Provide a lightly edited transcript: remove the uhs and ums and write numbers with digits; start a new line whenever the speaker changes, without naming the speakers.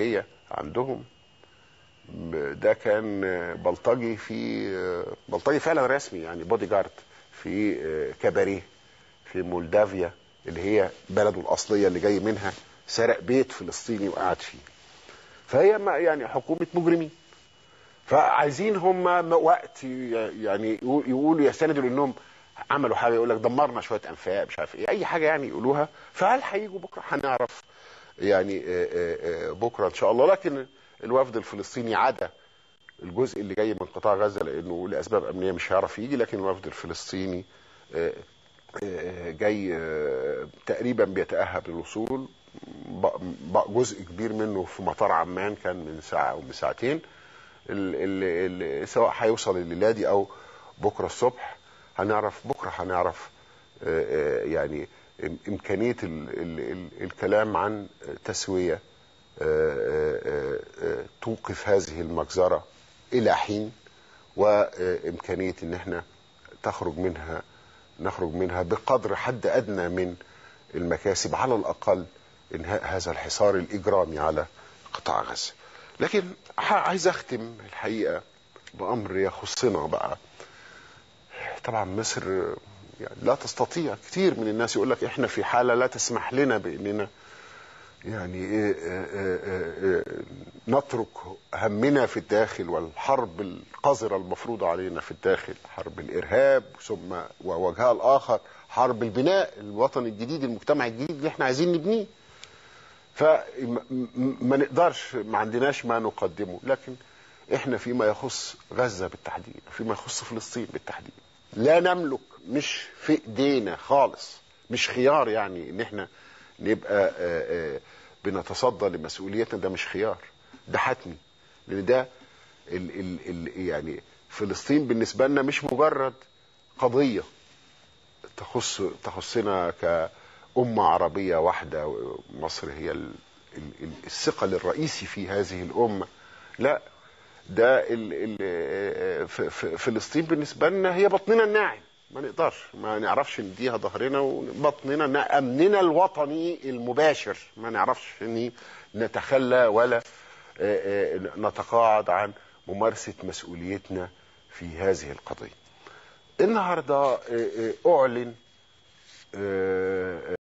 الخارجية عندهم، ده كان بلطجي، في بلطجي فعلا رسمي يعني بودي جارد في كباريه في مولدافيا اللي هي بلده الأصلية اللي جاي منها، سرق بيت فلسطيني وقعد فيه. فهي ما يعني حكومة مجرمين، فعايزين هم وقت يعني يقولوا يستندوا لأنهم عملوا حاجة، يقول لك دمرنا شوية أنفاق مش عارف إيه، أي حاجة يعني يقولوها. فهل هيجوا بكرة؟ هنعرف يعني بكرة إن شاء الله. لكن الوفد الفلسطيني عدا الجزء اللي جاي من قطاع غزة لأنه لأسباب أمنية مش هيعرف يجي، لكن الوفد الفلسطيني جاي تقريبا بيتأهب للوصول، جزء كبير منه في مطار عمان كان من ساعة أو من ساعتين، سواء هيوصل الليلة دي أو بكرة الصبح هنعرف. بكرة هنعرف يعني إمكانية الكلام عن تسوية توقف هذه المجزرة إلى حين، وإمكانية إن احنا نخرج منها بقدر حد أدنى من المكاسب، على الأقل إنهاء هذا الحصار الإجرامي على قطاع غزة. لكن عايز أختم الحقيقة بأمر يخصنا بقى. طبعا مصر يعني لا تستطيع، كتير من الناس يقول لك إحنا في حالة لا تسمح لنا بأننا يعني إيه إيه إيه نترك همنا في الداخل والحرب القذرة المفروضة علينا في الداخل، حرب الإرهاب ثم ووجهها الآخر حرب البناء الوطني الجديد، المجتمع الجديد اللي احنا عايزين نبنيه. فما نقدرش، ما عندناش ما نقدمه. لكن احنا فيما يخص غزة بالتحديد، فيما يخص فلسطين بالتحديد، لا نملك، مش في ايدينا خالص، مش خيار يعني ان احنا نبقى بنتصدى لمسؤوليتنا. ده مش خيار، ده حتمي، لان ده ال ال ال يعني فلسطين بالنسبة لنا مش مجرد قضية تخصنا كأمة عربية واحدة، مصر هي الثقل الرئيسي في هذه الأمة. لا، ده فلسطين بالنسبة لنا هي بطننا الناعم، ما نقدرش، ما نعرفش نديها ظهرنا، وبطننا أمننا الوطني المباشر ما نعرفش ان نتخلى ولا نتقاعد عن ممارسة مسؤوليتنا في هذه القضية. النهارده أعلن